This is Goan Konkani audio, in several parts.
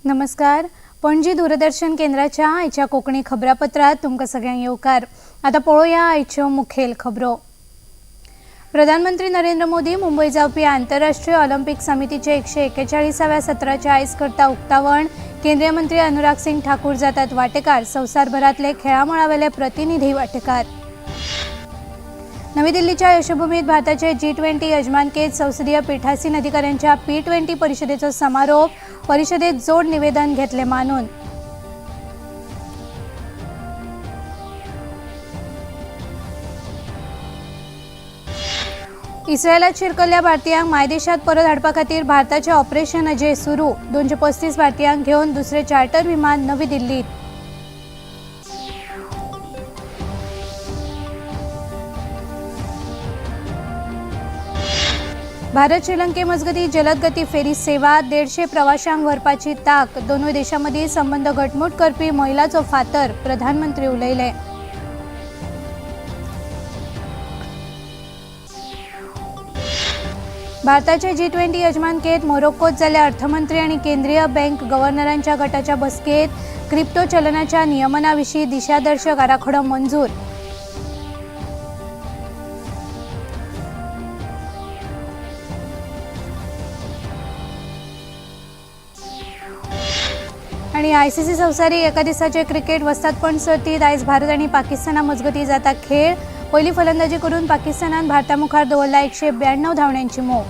नमस्कार. पणजी दूरदर्शन केंद्राच्या आयच्या कोंकणी खबरापत्रात तुमकां सगळ्यांक येवकार. आतां पळोवया आयच्यो मुखेल खबरो. प्रधानमंत्री नरेंद्र मोदी मुंबय जावपी आंतरराष्ट्रीय ऑलिम्पिक समितीचे 141व्या सत्राचे आयज करता उक्तावण. केंद्रीय मंत्री अनुराग सिंग ठाकूर जातात वाटेकार. संवसारभरातले खेळामळावेले प्रतिनिधी वाटेकार. नवी दिल्लीच्या यशोभूमीत भारताचे जी-20 यजमानकेत संसदीय पीठासीन अधिकाऱ्यांच्या पी-20 परिषदेचो समारोप. परिषदेत जोड निवेदन घेतले मानून. इस्रायलात शिरकल्ल्या भारतीयांक मायदेशात परत हाडपा खातीर भारताचे ऑपरेशन अजय सुरू. 235 भारतीयांक घेवन दुसरे चार्टर विमान नवी दिल्लीत. भारत श्रीलंके मजगती जलदगती फेरी सेवा. 150 प्रवाशांक व्हरपाची ताक. दोनूय देशांमदीं संबंद घटमूट करपी मैलाचो फातर. प्रधानमंत्री उलयले. भारताचे जी-20 यजमानकेत मोरोक्कोत जाल्ल्या अर्थमंत्री आनी केंद्रीय बँक गव्हर्नरांच्या गटाच्या बसकेत क्रिप्टो चलनाच्या नियमनाविशीं दिशादर्शक आराखडो मंजूर. आणि आयसीसी संवसारीक एका दिसाचे क्रिकेट वस्तादपण सर्तीत आयज भारत आनी पाकिस्ताना मजगतीं जाता खेळ. पयली फलंदाजी करून पाकिस्तानान भारता मुखार दवरला 192 धांवड्यांची मोख.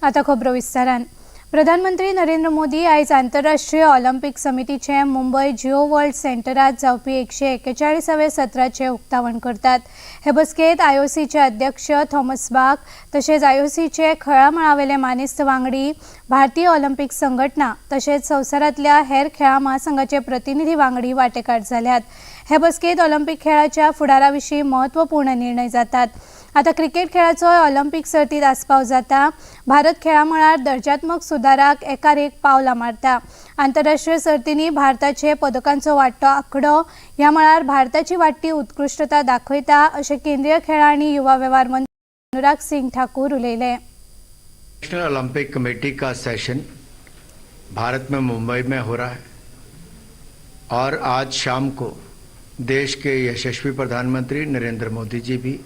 आता खबरो विस्तारान. प्रधानमंत्री नरेंद्र मोदी आयज आंतरराष्ट्रीय ऑलिम्पिक समितीचे मुंबय जिओ वर्ल्ड सेंटरात जावपी 141व्या सत्राचे उक्तावण करतात. हे बसकेत आयओसीचे अध्यक्ष थॉमस बाक तशेंच आयओसीचे खेळामळावेले मानेस्त वांगडी, भारतीय ऑलिम्पिक संघटना तशेंच संवसारांतल्या हेर खेळां महासंघाचे प्रतिनिधी वांगडी वांटेकार जाल्यात. हे बसकेत ऑलिम्पिक खेळाच्या फुडारा विशीं म्हत्वपूर्ण निर्णय जातात. आता क्रिकेट खेळाचो ऑलिम्पिक सर्तीत आस्पाव जाता. भारत खेळामळार दर्जात्मक सुदाराक एकार एक पावलां मारता. आंतरराष्ट्रीय सर्तींनी भारताचे पदकांचो वाडटो आंकडो ह्या मळार भारताची वाडटी उत्कृश्टता दाखयता, अशें केंद्रीय खेळां आनी युवा वेव्हार मंत्री अनुराग सिंग ठाकूर उलयले. नेशनल ओलंपिक कमेटी का सेशन भारत में मुंबई में हो रहा है और आज शाम को देश के यशस्वी प्रधानमंत्री नरेंद्र मोदी जी भी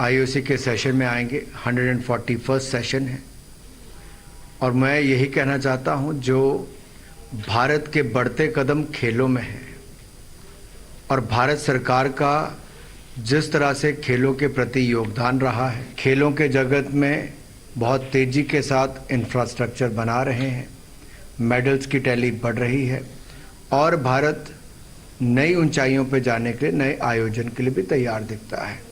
आईओसी के सेशन में आएंगे. 141st session है और मैं यही कहना चाहता हूं, जो भारत के बढ़ते कदम खेलों में हैं और भारत सरकार का जिस तरह से खेलों के प्रति योगदान रहा है, खेलों के जगत में बहुत तेज़ी के साथ इंफ्रास्ट्रक्चर बना रहे हैं, मेडल्स की टैली बढ़ रही है और भारत नई ऊंचाइयों पर जाने के लिए नए आयोजन के लिए भी तैयार दिखता है.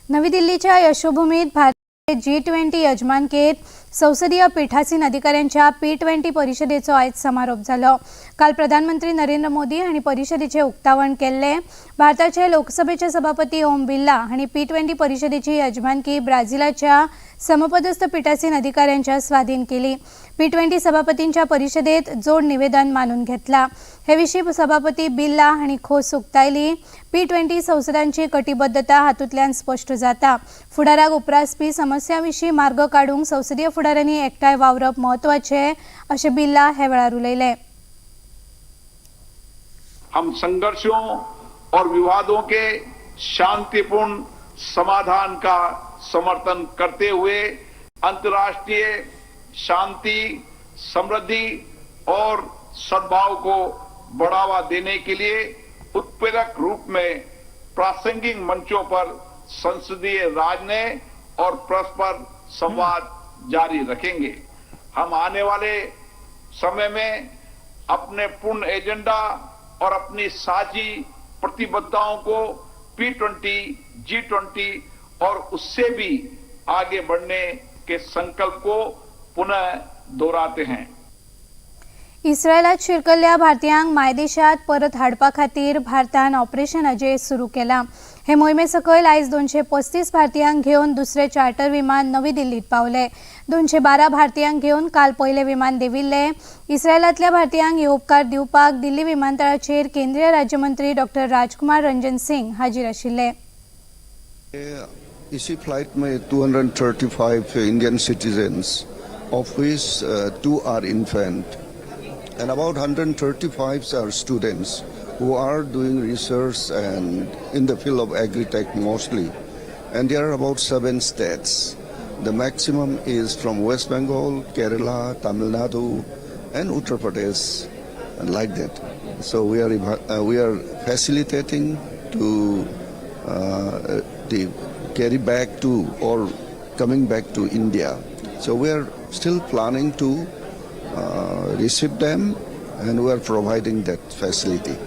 नवी दिल्लीच्या यशोभूमीत भारतीय जी-20 यजमानकेत संसदीय पीठासीन अधिकाऱ्यांच्या पी-20 परिषदेचो आयज समारोप जालो. काल प्रधानमंत्री नरेंद्र मोदी हांणी परिषदेचे उक्तावण केल्लें. भारताचे लोकसभेचे सभापती ओम बिर्ला हांणी पी-20 परिषदेची यजमानकी ब्राझिलाच्या समपदस्थ पीठासीन अधिकाऱ्यांच्या स्वाधीन केली. पी-20 सभापतींच्या परिषदेत जोड निवेदन मानून घेतला. हे विशीं सभापती बिर्ला हांणी खोस उक्तायली. पी-20 संसदांची कटिबद्धता हातूंतल्यान स्पश्ट जाता. फुडाराक उप्रासपी समस्यां विशीं मार्ग काडूंक संसदीय फुडाऱ्यांनी एकठांय वावरप म्हत्वाचें, अशें बिर्ला हे वेळार उलयले. हम संघर्षों और विवादों के शांतिपूर्ण समाधान का समर्थन करते हुए अंतर्राष्ट्रीय शांति, समृद्धि और सद्भाव को बढ़ावा देने के लिए उत्प्रेरक रूप में प्रासंगिक मंचों पर संसदीय राजनय और परस्पर संवाद जारी रखेंगे. हम आने वाले समय में अपने पूर्ण एजेंडा और अपनी साझी प्रतिबद्धताओं को पी-20, जी-20 और उससे भी आगे बढ़ने के संकल्प को पुनः दोहराते हैं. इस्रायलात शिरकल्ल्या भारतीयांक मायदेशात परत हाडपा खातीर भारतान ऑपरेशन अजय सुरू केलां. हे हे मोहिमे सकयल आयज 235 भारतीयांक घेवन दुसरे चार्टर विमान नवी दिल्लीत पावले. 212 भारतीयांक घेवन काल पयले विमान देविल्ले. इस्रायलांतल्या भारतीयांक हे उपकार दिवपाक दिल्ली विमानतळाचेर केंद्रीय राज्यमंत्री डॉक्टर राजकुमार रंजन सिंग हाजीर आशिल्ले. इसी फ्लाइट में 235 Indian citizens, of which two are infant, and about 135 are students who are doing research and in the field of agri-tech mostly. And there are about 7 states. The maximum is from West Bengal, Kerala, Tamil Nadu, and Uttar Pradesh, and like that. So we are facilitating to the carry back to or coming back to India. So we are still planning to receive them, and we are providing that facility.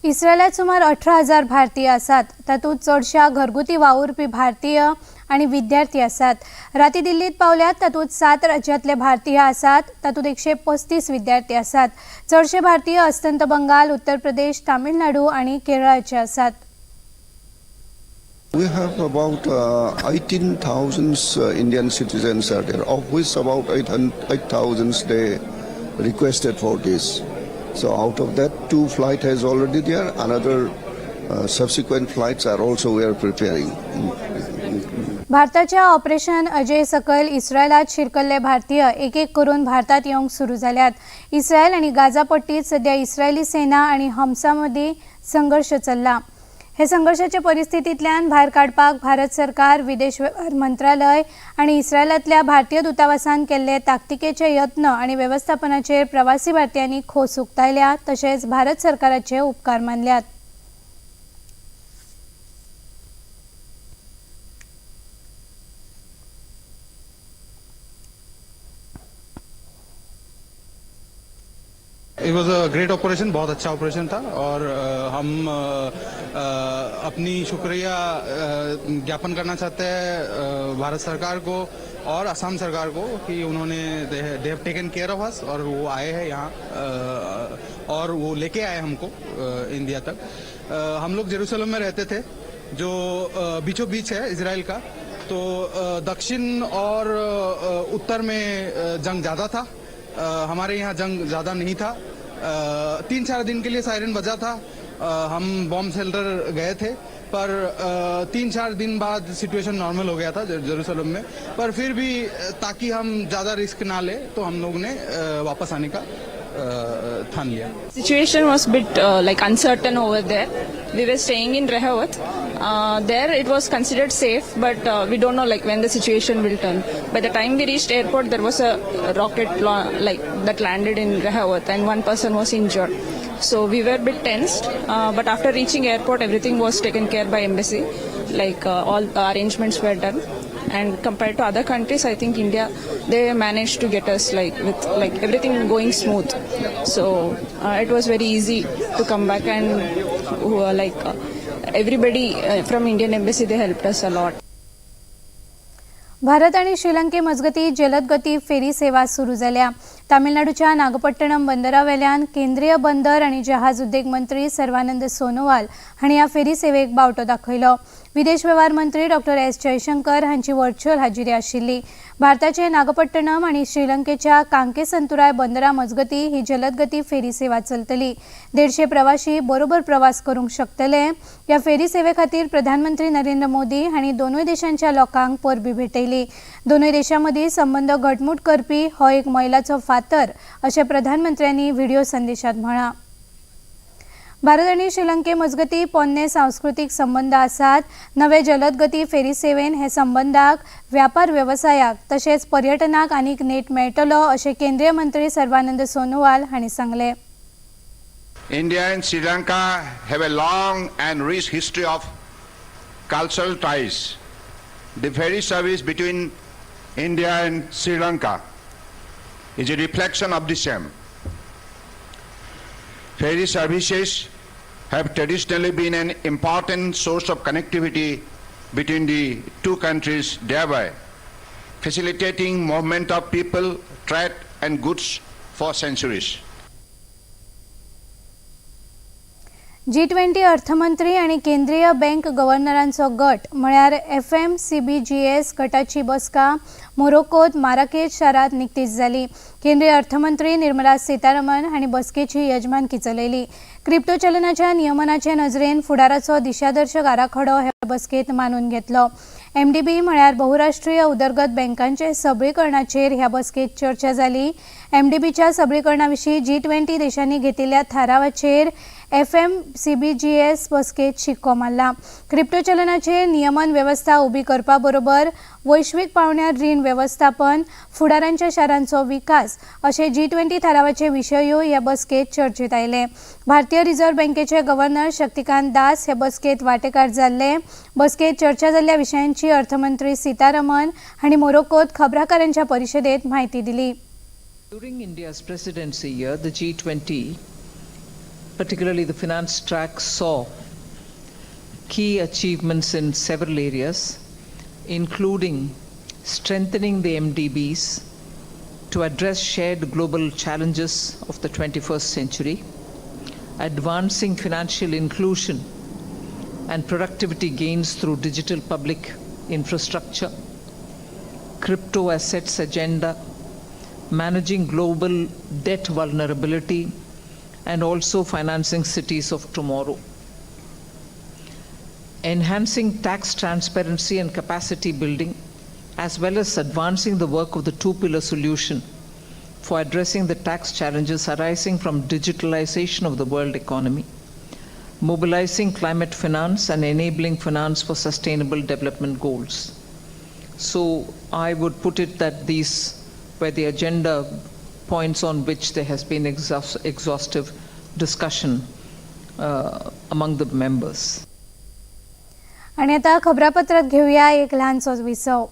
इस्रायलात सुमार 18,000 भारतीय आसात. तातूंत चडश्या घरगुती वावुरपी भारतीय आनी विद्यार्थी आसात. राती दिल्लीत पावल्यात तातूंत 7 राज्यांतले भारतीय आसात. तातूंत 135 विद्यार्थी आसात. चडशे भारतीय अस्तंत बंगाल, उत्तर प्रदेश, तामिळनाडू आनी केरळाचे आसात. We have about 18,000 Indian citizens are there, of which about 8,000 they requested for this. So out of that, 2 flight has already there. Another subsequent flights are also we are preparing. भारताच्या ऑपरेशन अजय सकयल इस्रायलात शिरकल्ले भारतीय एक एक करून भारतात येवंक सुरू जाल्यात. इस्रायल आनी गाझा पट्टीत सध्या इस्रायली सेना आनी हमसा मदीं संघर्श चल्ला. हे संघर्शाचे परिस्थितींतल्यान भायर काडपाक भारत सरकार, विदेश वेव्हार मंत्रालय आनी इस्रायलांतल्या भारतीय दूतावासान केल्ले ताकतिकेचे यत्न आनी वेवस्थापनाचेर प्रवासी भारतीयांनी खोस उक्तायल्या, तशेंच भारत सरकाराचे उपकार मानल्यात. It was a great operation, बहुत अच्छा ऑपरेशन था और हम अपनी शुक्रिया ज्ञापन करना चाहते हैं भारत सरकार को और असम सरकार को कि उन्होंने they have taken care of us और वो आए हैं यहाँ और वो लेके आए हमको इंडिया तक. हम लोग जेरूसलम में रहते थे, जो बीचों बीच है इसराइल का, तो दक्षिण और उत्तर में जंग ज़्यादा था. हमारे यहाँ जंग ज़्यादा नहीं था. 3-4 दिन के लिए सायरन बजा था. हम बॉम्ब शेल्टर गए थे, पर 3-4 दिन बाद सिचुएशन नॉर्मल हो गया था जेरूसलम में. पर फिर भी ताकि हम ज़्यादा रिस्क ना ले तो हम लोग ने वापस आने का ठान लिया. Situation was bit like uncertain over there. We were staying in Rehovot. There it was considered safe, but we don't know like when the situation will turn. By the time we reached airport, there was a rocket like that landed in Rehovot, and one person was injured. So we were a bit tensed. But after reaching airport, everything was taken care by embassy. Like all arrangements were done. And compared to other countries, I think India, they managed to get us like with like everything going smooth. So it was very easy to come back, and like everybody from Indian embassy, they helped us a lot. Bharat आनी श्रीलंके मजगती जलदगती फेरी सेवा सुरू जाल्या. तामिळनाडूच्या नागपट्टणम बंदरावेल्यान केंद्रीय बंदर आनी जहाज उद्देग मंत्री सर्वानंद सोनोवाल हांणी ह्या फेरी सेवेक बावटो दाखयलो. विदेश वेव्हार मंत्री डॉक्टर एस जयशंकर हांची व्हर्च्युअल हाजिरी आशिल्ली. भारताचे नागपट्टणम आनी श्रीलंकेच्या कांकेसंतुराय बंदरा मजगती ही जलदगती फेरी सेवा चलतली. 150 प्रवाशी बरोबर प्रवास करूंक शकतले. ह्या फेरी सेवे खातीर प्रधानमंत्री नरेंद्र मोदी हांणी दोनूय देशांच्या लोकांक परबी भेटयली. दोनूय देशां मदीं संबंद घटमूट करपी हो एक मैलाचो फातर अशें प्रधानमंत्र्यांनी व्हिडिओ संदेशात म्हळां. भारत आनी श्रीलंके मजगती पोन्ने सांस्कृतीक संबंद आसात. नवे जलदगती फेरी सेवेन हे संबंदाक व्यापार वेवसायाक तशेंच पर्यटनाक आनीक नेट मेळटलो अशें केंद्रीय मंत्री सर्वानंद सोनोवाल हांणी सांगलें. India and Sri Lanka have a long and rich history of cultural ties. The ferry service between India and Sri Lanka is a reflection of the same. Ferry services have traditionally been an important source of connectivity between the two countries, thereby facilitating movement of people, trade and goods for centuries. G20 अर्थमंत्री आनी केंद्रीय बँक गव्हर्नरांचो गट म्हळ्यार FMCBGS गटाची बसका मोरोक्कोत माराकेश शारांत निकतीच जाली. केंद्रीय अर्थमंत्री निर्मला सीतारमन हांणी बसकेची यजमानकी चलयली. क्रिप्टो चलनाच्या नियमनाचे नजरेन फुडाराचो दिशादर्शक आराखडो हे बसकेत मानून घेतलो. MDB म्हळ्यार बहुराष्ट्रीय उदरगत बँकांचे सबळीकरणाचेर ह्या बसकेत चर्चा जाली. MDBच्या सबळीकरणा विशीं G20 देशांनी घेतिल्ल्या थारावाचेर FMCBGS बसकेत शिक्को मारला. क्रिप्टो चलनाचेर नियमन वेवस्था उबी करपा बरोबर वैश्वीक पावंड्यार रीण वेवस्थापन, फुडारांच्या शारांचो विकास अशे G20 थारावाचे विशयूय ह्या बसकेत चर्चेत आयले. भारतीय रिझर्व्ह बँकेचे गव्हर्नर शक्तिकांत दास हे बसकेत वांटेकार जाल्ले. बसकेत चर्चा जाल्ल्या विशयांची अर्थमंत्री सीतारमन हांणी मोरोक्कोत खबराकारांच्या परिशदेत म्हायती दिली. During India's presidency year, the G20, particularly the finance track, saw key achievements in several areas, including strengthening the MDBs to address shared global challenges of the 21st century, advancing financial inclusion and productivity gains through digital public infrastructure, crypto assets agenda, managing global debt vulnerability, and also financing cities of tomorrow. Enhancing tax transparency and capacity building, as well as advancing the work of the two-pillar solution for addressing the tax challenges arising from digitalization of the world economy, mobilizing climate finance and enabling finance for sustainable development goals. So I would put it that these were the agenda points on which there has been exhaustive discussion among the members. आणि आता खबरापत्रात घेऊया एक लहानसो विसव.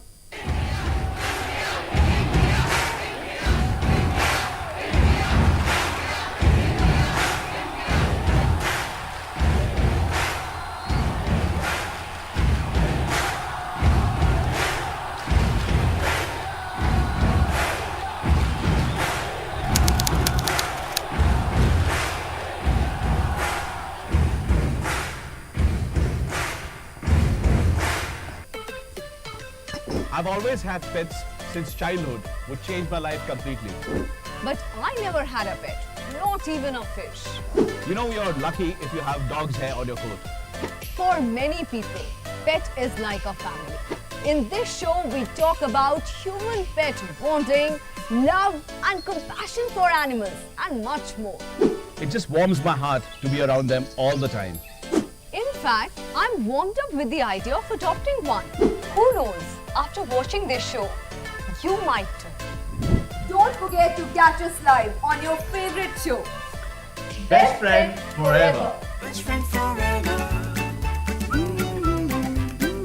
I've always had pets since childhood, which changed my life completely. But I never had a pet, not even a fish. You know, you're lucky if you have dog's hair on your coat. For many people, pet is like a family. In this show, we talk about human-pet bonding, love and compassion for animals, and much more. It just warms my heart to be around them all the time. In fact, I'm warmed up with the idea of adopting one. Who knows? After watching this show, you might too. Don't forget to catch us live on your favorite show, Best Friend Forever. Best friend forever.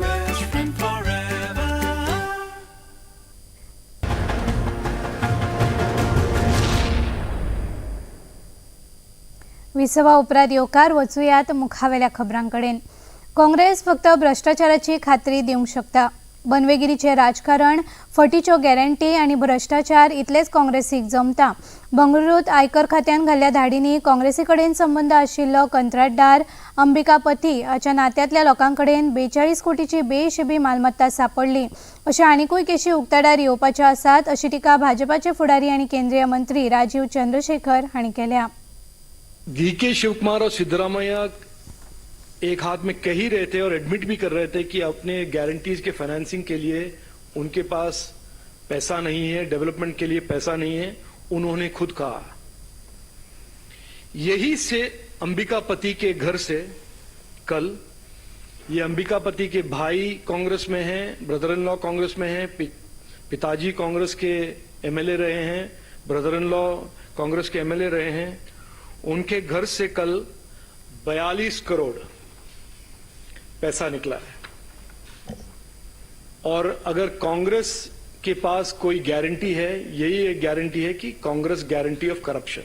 Best friend forever. विसवा उपरांत येवकार. वचुयात मुखावेल्या खबरांकडेन. काँग्रेस फक्त भ्रश्टाचाराची खात्री दिवंक शकता. बनवेगिरीचे राजकारण, फटीच्यो गॅरंटी आनी भ्रश्टाचार इतलेच काँग्रेसीक जमता. बंगळुरूत आयकर खात्यान घाल्ल्या धाडींनी काँग्रेसी कडेन संबंद आशिल्लो कंत्राटदार अंबिकापती हाच्या नात्यांतल्या लोकां कडेन 42 कोटीची बेहिशेबी मालमत्ता सापडली. अश्यो आनिकूय केशी उक्ताडार येवपाच्यो आसात, अशी टिका भाजपाचे फुडारी आनी केंद्रीय मंत्री राजीव चंद्रशेखर हांणी केल्या. डी.के. शिवकुमार और सिद्धरामैया एक हाथ में कह ही रहे थे और एडमिट भी कर रहे थे कि अपने गारंटीज के फाइनेंसिंग के लिए उनके पास पैसा नहीं है, डेवलपमेंट के लिए पैसा नहीं है, उन्होंने खुद कहा। यही से अंबिकापति के घर से कल, ये अंबिकापति के भाई कांग्रेस में हैं, ब्रदर इन लॉ कांग्रेस में हैं, पिताजी कांग्रेस के एमएलए रहे हैं, brother in law Congress K MLA रहे हैं, उनके घर से कल 42 करोड़ पैसा निकला है। और अगर कांग्रेस के पास कोई गारंटी है, यही एक गारंटी है कि Congress guarantee of corruption.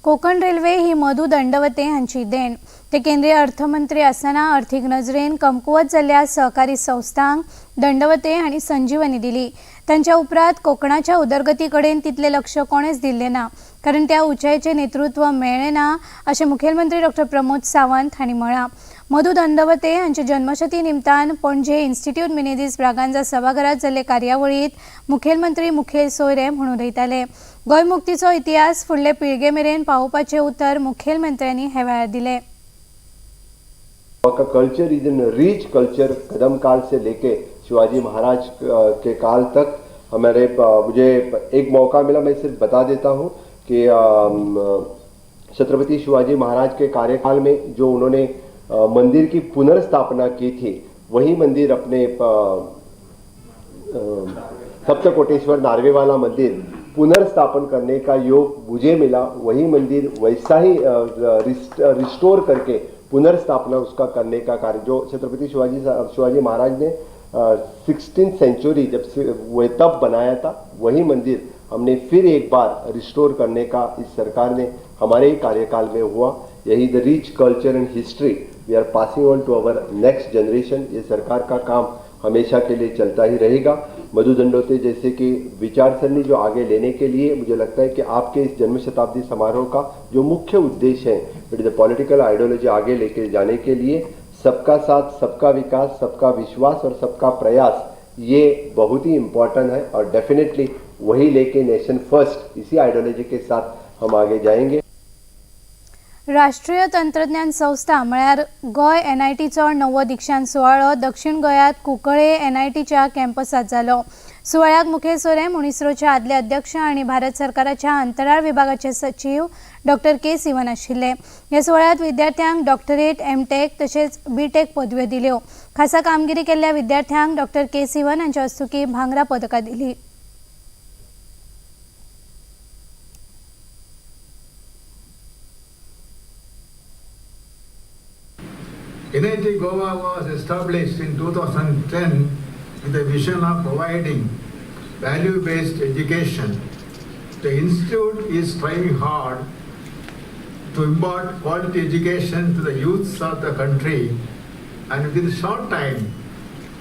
Konkan railway ही मधू दंडवते हांची देण. ते केंद्रीय अर्थमंत्री आसतना अर्थीक नजरेन कमकुवत जाल्ल्या सहकारी संस्थांक दंडवते हांणी संजीवनी दिली. तांच्या उपरांत कोकणाच्या उदरगती कडेन तितलें लक्ष कोणेच दिल्लें ना, कारण त्या उंचायेचें नेतृत्व मेळ्ळें ना अशें मुखेलमंत्री डॉक्टर प्रमोद सावंत हांणी म्हळां. मधू दंडवते हांच्या जन्मशती निमतान पणजे इन्स्टिट्यूट मिनेझीस ब्रागांझा सभाघरात जाल्ले कार्यावळीत मुखेलमंत्री मुखेल सोयरे म्हूण उलयताले. गोंय मुक्तीचो इतिहास फुडले पिळगे मेरेन पावोवपाचें उतर मुखेलमंत्र्यांनी हे वेळार दिलें. का culture is an rich culture. Kadamba काल से लेके शिवाजी महाराज के काल तक हमारे, मुझे एक मौका मिला, मैं सिर्फ बता देता हूँ कि छत्रपति शिवाजी महाराज के कार्यकाल में जो उन्होंने मंदिर की पुनर्स्थापना की थी, वही मंदिर अपने सप्तकोटेश्वर नार्वे वाला मंदिर पुनर्स्थापन करने का योग मुझे मिला. वही मंदिर वैसा ही रिस्टोर करके पुनर्स्थापना उसका करने का कार्य जो छत्रपति शिवाजी शिवाजी महाराज ने 16 सेंचुरी जब वो तब बनाया था, वही मंदिर हमने फिर एक बार रिस्टोर करने का इस सरकार ने हमारे ही कार्यकाल में हुआ. यही the rich culture and history we are passing on to our next generation. ये सरकार का काम हमेशा के लिए चलता ही रहेगा. मधु दंडोते जैसे कि विचारसरणी जो आगे लेने के लिए मुझे लगता है कि आपके इस जन्म शताब्दी समारोह का जो मुख्य उद्देश्य है, it is a political ideology आगे लेके जाने के लिए सबका साथ, सबका विकास, सबका विश्वास और सबका प्रयास, ये बहुत ही इम्पॉर्टेंट है और डेफिनेटली वही लेके नेशन फर्स्ट इसी आइडियोलॉजी के साथ हम आगे जाएंगे. राष्ट्रीय तंत्रज्ञान संस्था म्हळ्यार गोंय एनआयटीचो नवो दीक्षांत सुवाळो दक्षिण गोंयांत कुंकळे एनआयटीच्या कॅम्पसांत जालो. सुवाळ्याक मुखेल सोयरे म्हूण इस्रोचे आदले अध्यक्ष आनी भारत सरकाराच्या अंतराळ विभागाचे सचीव डॉक्टर के सिवन आशिल्ले. ह्या सुवाळ्यांत विद्यार्थ्यांक डॉक्टरेट, एमटेक तशेंच बीटेक पदव्यो दिल्यो. खासा कामगिरी केल्ल्या विद्यार्थ्यांक डॉक्टर के सिवन हांच्या हस्तुकीं भांगरा पदकां दिली. NIT Goa was established in 2010 with the vision of providing value-based education. The institute is striving hard to impart quality education to the youths of the country and within a short time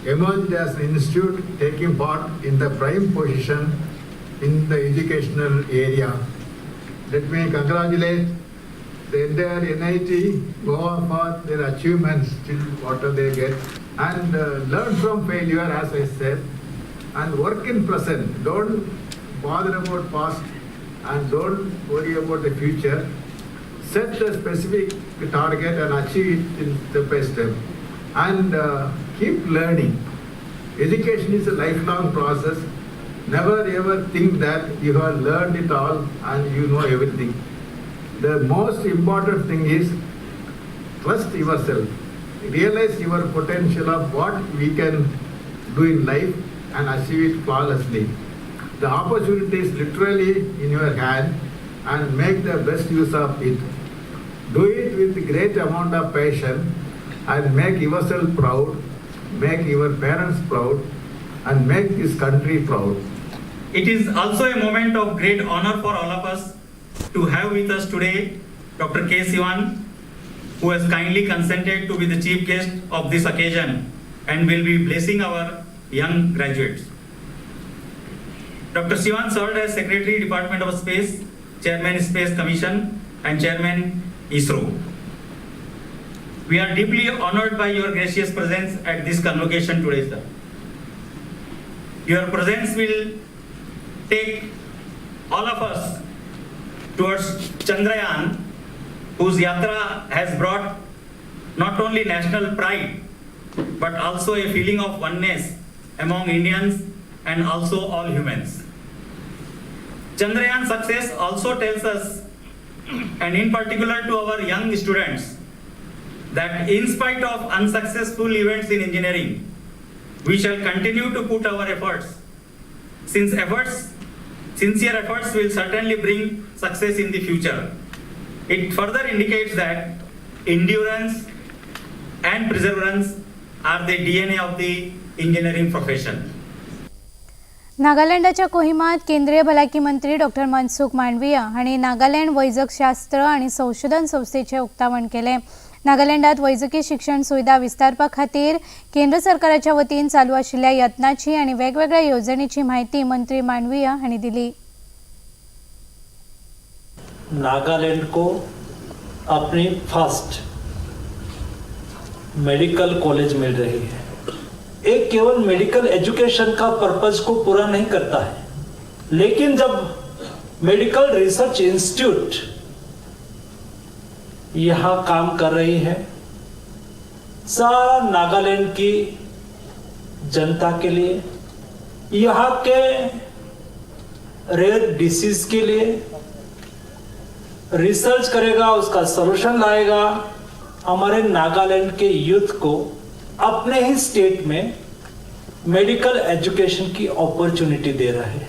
emerged as an institute taking part in the prime position in the educational area. Let me congratulate the entire NIT Goa for their achievements till whatever they get, and learn from failure, as I said, and work in present. Don't bother about past and don't worry about the future. Set a specific target and achieve it in step by step, and keep learning. Education is a lifelong process. Never ever think that you have learned it all and you know everything. The most important thing is trust yourself. Realize your potential of what we can do in life and achieve it flawlessly. The opportunity is literally in your hand and make the best use of it. Do it with great amount of passion and make yourself proud, make your parents proud, and make this country proud. It is also a moment of great honor for all of us to have with us today Dr. K. Sivan, who has kindly consented to be the chief guest of this occasion and will be blessing our young graduates. Dr. Sivan served as Secretary, Department of Space, Chairman Space Commission, and Chairman ISRO. We are deeply honored by your gracious presence at this convocation today, sir. Your presence will take all of us towards Chandrayaan, whose yatra has brought not only national pride, but also a feeling of oneness among Indians and also all humans. Chandrayaan success also tells us, and in particular to our young students, that in spite of unsuccessful events in engineering, we shall continue to put our efforts, since sincere efforts will certainly bring success in the future. It further indicates that endurance and perseverance are the DNA of the engineering profession. नागालँडाच्या कोहिमात केंद्रीय भलायकी मंत्री डॉक्टर मनसुख मांडविया हांणी नागालँड वैजकशास्त्र आनी संशोधन संस्थेचें उक्तावण केलें. नागालँडात वैजकी शिक्षण सुविधा विस्तारपा खातीर केंद्र सरकाराच्या वतीन चालू आशिल्ल्या यत्नाची आनी वेगवेगळ्या येवजणेची म्हायती मंत्री मांडविया हांणी दिली. नागालैंड को अपनी फर्स्ट मेडिकल कॉलेज मिल रही है. एक केवल मेडिकल एजुकेशन का पर्पज को पूरा नहीं करता है, लेकिन जब मेडिकल रिसर्च इंस्टीट्यूट यहाँ काम कर रही है, सारा नागालैंड की जनता के लिए, यहाँ के रेयर डिसीज के लिए रिसर्च करेगा, उसका सॉल्यूशन लाएगा. हमारे नागालैंड के यूथ को अपने ही स्टेट में मेडिकल एजुकेशन की अपॉर्चुनिटी दे रहा है.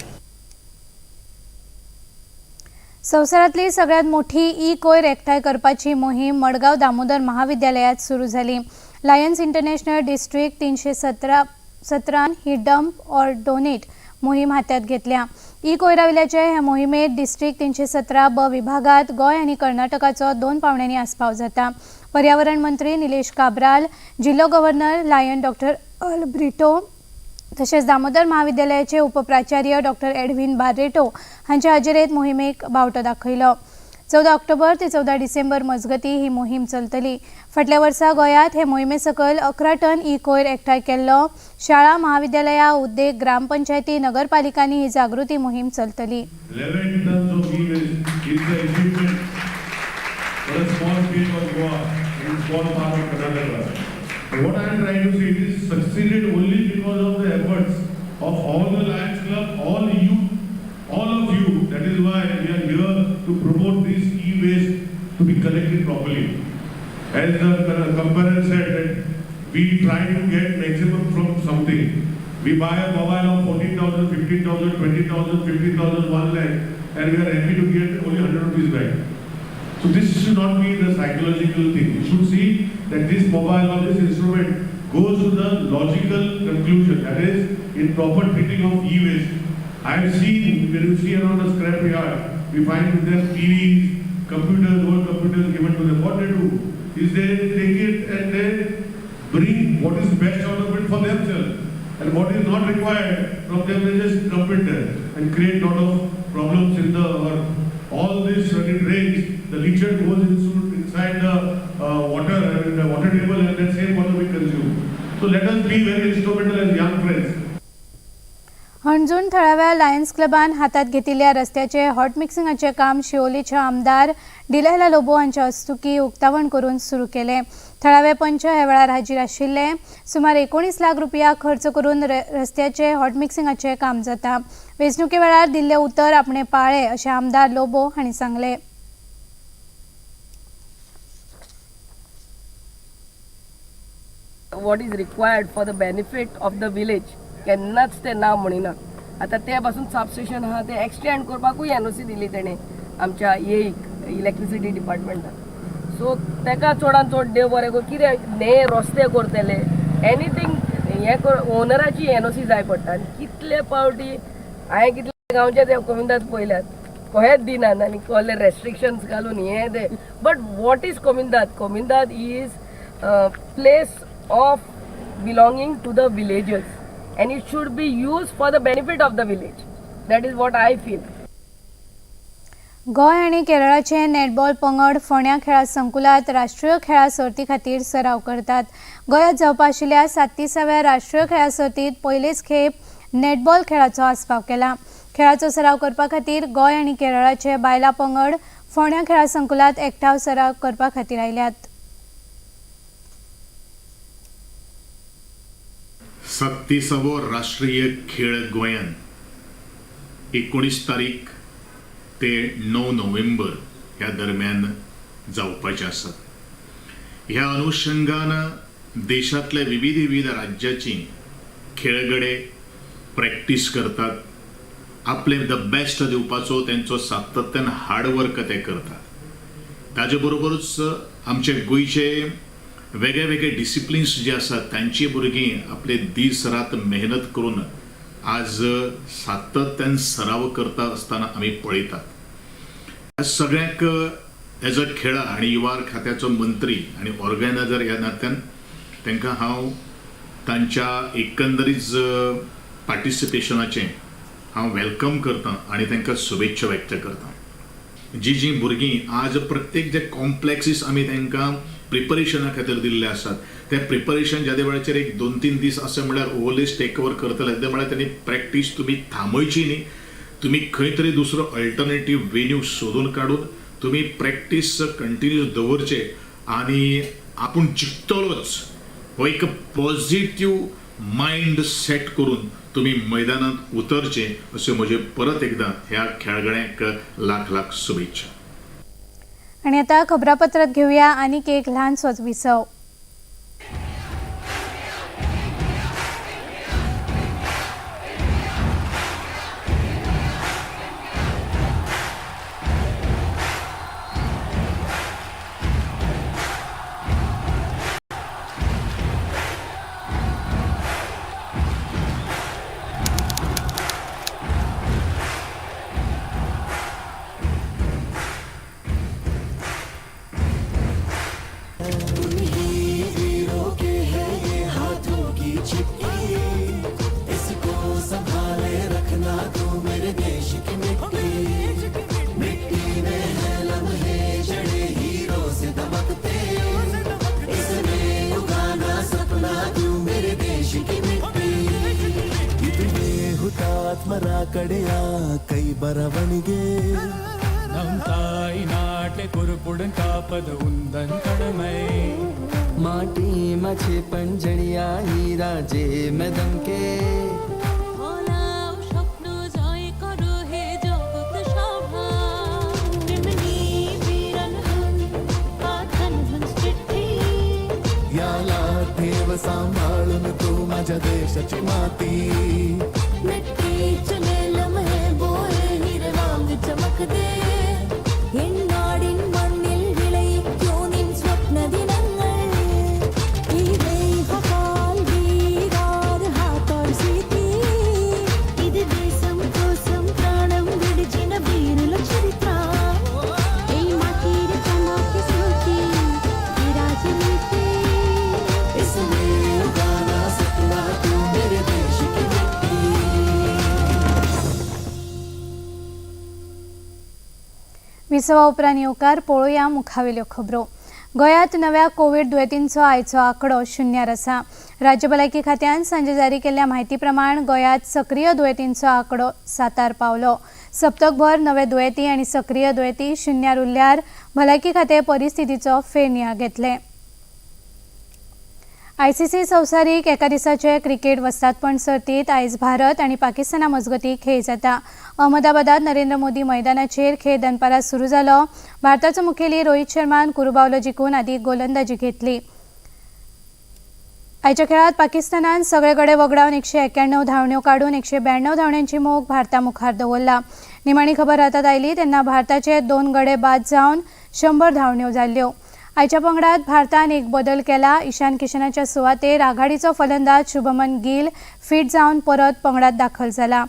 संवसारांतली सगळ्यात मोठी ई कोयर एकठांय करपाची मोहीम मडगांव दामोदर महाविद्यालयात सुरू जाली. Lions international district 317 he dump or donate मोहीम हातांत घेतल्या. ई कोयरावयल्याचे हे मोहिमेत डिस्ट्रिक्ट 317 ब विभागात गोंय आनी कर्नाटकाचो 2 पावण्यांनी आस्पाव जाता. पर्यावरण मंत्री निलेश काब्राल, जिल्लो गव्हर्नर लायन डॉक्टर अल ब्रिटो तशेंच दामोदर महाविद्यालयाचे उपप्राचार्य डॉक्टर एडविन बार्रेटो हांच्या हाजेरेत मोहिमेक बावटो दाखयलो. 14 ऑक्टोबर ते 14 डिसेंबर मजगती ही मोहीम चलतली. फाटल्या वर्सा गोंयांत हे मोहिमे सकयल 11 टन ई कोयर एकठांय केल्लो. शाळा, महाविद्यालयां, उद्देग, ग्रामपंचायती, नगरपालिकांनी ही जागृती मोहीम चलतली. 11 tons of e-waste is the achievement for a small state of Goa and small part of Karnataka. What I am trying to say, it is succeeded only because of the efforts of all the Lions Club, all you, all of you. That is why we are here to promote this e-waste to be collected properly. As the comparer said, that we try to get maximum from something. We buy a mobile of 14,000, 15,000, 20,000, 50,000, 1 lakh, and we are happy to get only 100 rupees back. So this should not be the psychological thing. You should see that this mobile or this instrument goes to the logical conclusion, that is, in proper treating of e-waste. I have seen, when you see around the scrap yard, we find there TVs, computers, old computers given to them. What they do is they take it and they bring what is best out of it for themselves. And what is not required from them, they just dump it there and create lot of problems in the earth. All this, when it rains, the leachate goes inside the water, I mean the water table, and that same water we consume. So let us be very instrumental as young friends. Anjuna थळाव्या लायन्स क्लबान हातात घेतिल्ल्या रस्त्याचे हॉट मिक्सिंगाचें काम शिवोलीच्या आमदार डिलायला लोबो हांच्या हस्तुकी उक्तावण करून सुरू केलें. थळावे पंच ह्या वेळार हाजीर आशिल्ले. सुमार 19 लाख रुपया खर्च करून रस्त्याचे हॉट मिक्सिंगाचें काम जाता. वेंचणुके वेळार दिल्लें उतर आपणे पाळ्ळें अशें आमदार लोबो हांणी सांगलें. What is required for the benefit of the village केन्नाच ते ना म्हणिना. आतां ते पासून सबस्टेशन आहा तें एक्सटेंड करपाकूय एनओसी दिली तेणें आमच्या एईक इलेक्ट्रिसिटी डिपार्टमेंटान. सो तेका चडान चड देव बरें करूं. कितें न्हे रस्ते करतले एनीथींग हें कर ओनराची एनओसी जाय पडटा. आनी कितले पावटी हांवें कितले गांवचे ते कोमिंदाद पळयल्यात कहेच दिनात आनी कहले रेस्ट्रिक्शन्स घालून हें तें. But what is Comunidade? Comunidade is place of belonging to the villagers and it should be used for the benefit of the village. That is what I feel. Goa आनी केरळाचे नेटबॉल पंगड फोंड्या खेळा संकुलात राष्ट्रीय खेळा सर्ती खातीर सराव करतात. गोंयांत जावपा आशिल्ल्या 37व्या राष्ट्रीय खेळा सर्तीत पयलेच खेप नेटबॉल खेळाचो आस्पाव केला. खेळाचो सराव करपा खातीर गोंय आनी केरळाचे बायलां पंगड फोंड्या खेळा संकुलात एकठांय सराव करपा खातीर आयल्यात. 37वो राष्ट्रीय खेळ गोंयांत 19 तारीख ते 9 नोव्हेंबर ह्या दरम्यान जावपाचे आसात. ह्या अनुशंगान देशांतल्या विविध विविध राज्याची खेळगडे प्रॅक्टीस करतात, आपले the best दिवपाचो तेंचो सातत्यान हार्डवर्क ते करतात. ताजे बरोबरूच आमचे गोंयचे वेगळे वेगळे डिसिप्लिन्स जे आसात तांची भुरगीं आपले दीस रात मेहनत करून आज सातत्यान सराव करता आसतना आमी पळयतात. ह्या सगळ्यांक एज अ खेळा आनी युवा खात्याचो मंत्री आनी ऑर्गनायझर ह्या नात्यान तांकां हांव तांच्या एकंदरीत पार्टिसिपेशनाचें हांव welcome करतां आनी तांकां शुभेच्छा व्यक्त करतां. जी जी भुरगीं आज प्रत्येक जे कॉम्प्लेक्सीस आमी तांकां प्रिपरेशना खातीर दिल्ले आसात ते प्रिपरेशन ज्या वेळाचेर एक 2-3 दीस अशें म्हळ्यार ओवरलेस टेक ओवर करतले ते म्हळ्यार त्यांनी प्रॅक्टीस तुमी थांबयची न्ही, तुमी खंय तरी दुसरो अल्टरनेटीव वेन्यू सोदून काडून तुमी प्रॅक्टीस कंटिन्यू दवरचे आनी आपूण जिखतलोच हो एक पॉझिटीव मायंड सेट करून तुमी मैदानांत उतरचे अशें म्हजें परत एकदां ह्या खेळगड्यांक लाख लाख शुभेच्छा. आनी आतां खबरापत्रांत घेवया आनीक एक ल्हानसोच विसव. ಕೈ ಬರವಣಿಗೆ ನಮ್ ತಾಯಿ ನಾಟೆ ಕುರುಪುಡನ್ ಕಾಪದ ಉಂದನ್ ಕಡಮೈ ಮಾಟಿ ಮಛೆ ಪಂಜಣಿಯಾ ಹೀರಾ ಜೆ ಮದಂಕೆ याला ठेव सांभाळून तू माझ्या देशाची माती चमक दे विसवा उपरांत येवकार पळोवया मुखावेल्यो खबरो. गोंयांत नव्या कोवीड दुयेंतींचो आयचो आंकडो शुन्यार आसा. राज्य भलायकी खात्यान सांजे जारी केल्ल्या म्हायती प्रमाण गोंयांत सक्रीय दुयेंतींचो आंकडो 7 पावलो. सप्तकभर नवे दुयेंती आनी सक्रीय दुयेंती शुन्यार उरल्यार भलायकी खातें परिस्थितीचो फेरनियाळ घेतले. आयसीसी संवसारीक एका दिसाचे क्रिकेट वस्तादपण सर्तीत आयज भारत आनी पाकिस्ताना मजगती खेळ जाता. अहमदाबादात नरेंद्र मोदी मैदानाचेर खेळ दनपारां सुरू जालो. भारताचो मुखेली रोहित शर्मान कुरुबावलो जिखून आदी गोलंदाजी घेतली. आयच्या खेळात पाकिस्तानान सगळे गडे वगडावन 191 धांवण्यो काडून 192 धांवण्यांची मोख भारता मुखार दवरला. निमाणी खबर हातात आयली तेन्ना भारताचे 2 गडे बाद जावन 100 धांवण्यो जाल्ल्यो. आयच्या पंगडात भारतान एक बदल केला. ईशान किशनाच्या सुवातेर आघाडीचो फलंदाज शुभमन गिल फिट जावन परत पंगडात दाखल जाला.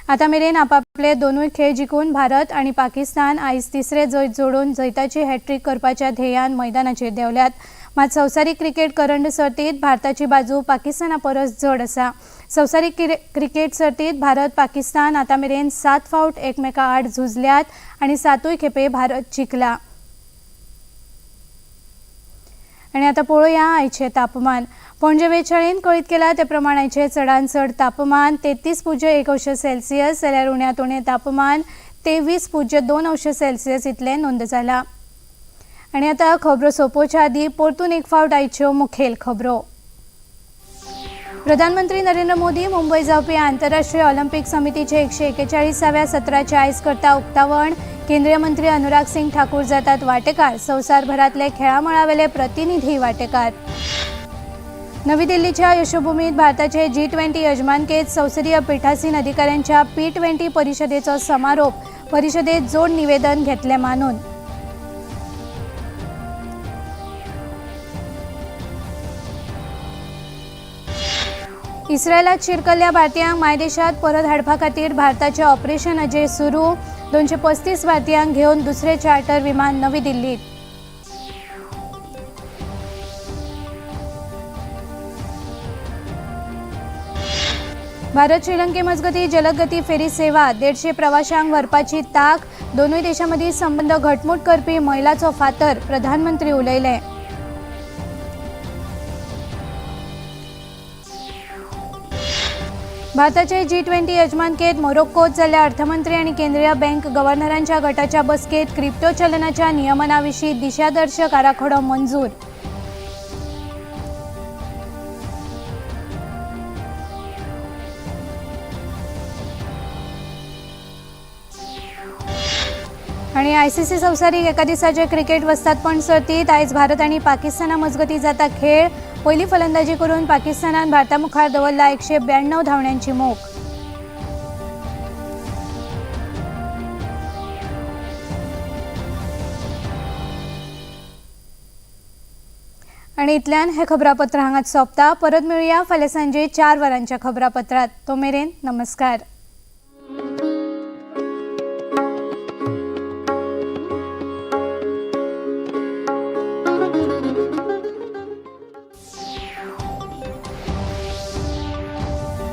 आतां मेरेन आपापले दोनूय खेळ जिखून भारत आनी पाकिस्तान आयज तिसरे जैत जोडून जैताची हॅट्रीक करपाच्या ध्येयान मैदानाचेर देंवल्यात. मात संवसारीक क्रिकेट करंड सर्तीत भारताची बाजू पाकिस्ताना परस जड आसा. संवसारीक क्रिकेट सर्तीत भारत पाकिस्तान आतां मेरेन 7 फावट एकमेका आड झुजल्यात आनी 7 खेपे भारत जिखला. आनी आतां पळोवया आयचें तापमान. पणजे वेधशाळेन कळीत केला ते प्रमाण आयचें चडांत चड तापमान 33.1 अंश सेल्सियस जाल्यार उण्यांत उणें तापमान 23.2 अंश सेल्सियस इतलें नोंद जालां. आनी आतां खबरो सोंपोवच्या आदीं परतून एक फावट आयच्यो मुखेल खबरो. प्रधानमंत्री नरेंद्र मोदी मुंबय जावपी आंतरराष्ट्रीय ऑलिम्पिक समितीचे 141व्या सत्राचें आयज करता उक्तावण. केंद्रीय मंत्री अनुराग सिंग ठाकूर जातात वाटेकार. संवसारभरांतले खेळामळावेले प्रतिनिधी वाटेकार. नवी दिल्लीच्या यशोभूमीत भारताचे G20 यजमानकेत संसदीय पीठासीन अधिकाऱ्यांच्या P20 परिषदेचो समारोप. परिषदेत जोड निवेदन घेतले मानून. इस्रायलात शिरकल्ल्या भारतीयांक मायदेशात परत हाडपा खातीर भारताचें ऑपरेशन अजय सुरू. 235 भारतीयांक घेवन दुसरें चार्टर विमान नवी दिल्लीत. भारत श्रीलंके मजगती जलदगती फेरी सेवा 150 प्रवाशांक व्हरपाची ताक. दोनूय देशां मदीं संबंद घटमूट करपी मैलाचो फातर प्रधानमंत्री उलयले. भारताचे G20 यजमानकेत मोरोक्कोत जाल्ल्या अर्थमंत्री आनी केंद्रीय बँक गव्हर्नरांच्या गटाच्या बसकेत क्रिप्टो चलनाच्या नियमनाविशीं दिशादर्शक आराखडो मंजूर. आनी ICC संवसारीक एका दिसाचे क्रिकेट वस्तादपण सर्तीत आयज भारत आनी पाकिस्ताना मजगतीं जाता खेळ. पयली फलंदाजी करून पाकिस्तानान भारता मुखार दवरला 192 धांवड्यांची मोख. आनी इतल्यान हें खबरापत्र हांगाच सोंपता. परत मेळुया फाल्यां सांजे 4 वरांच्या खबरापत्रात. तो मेरेन नमस्कार.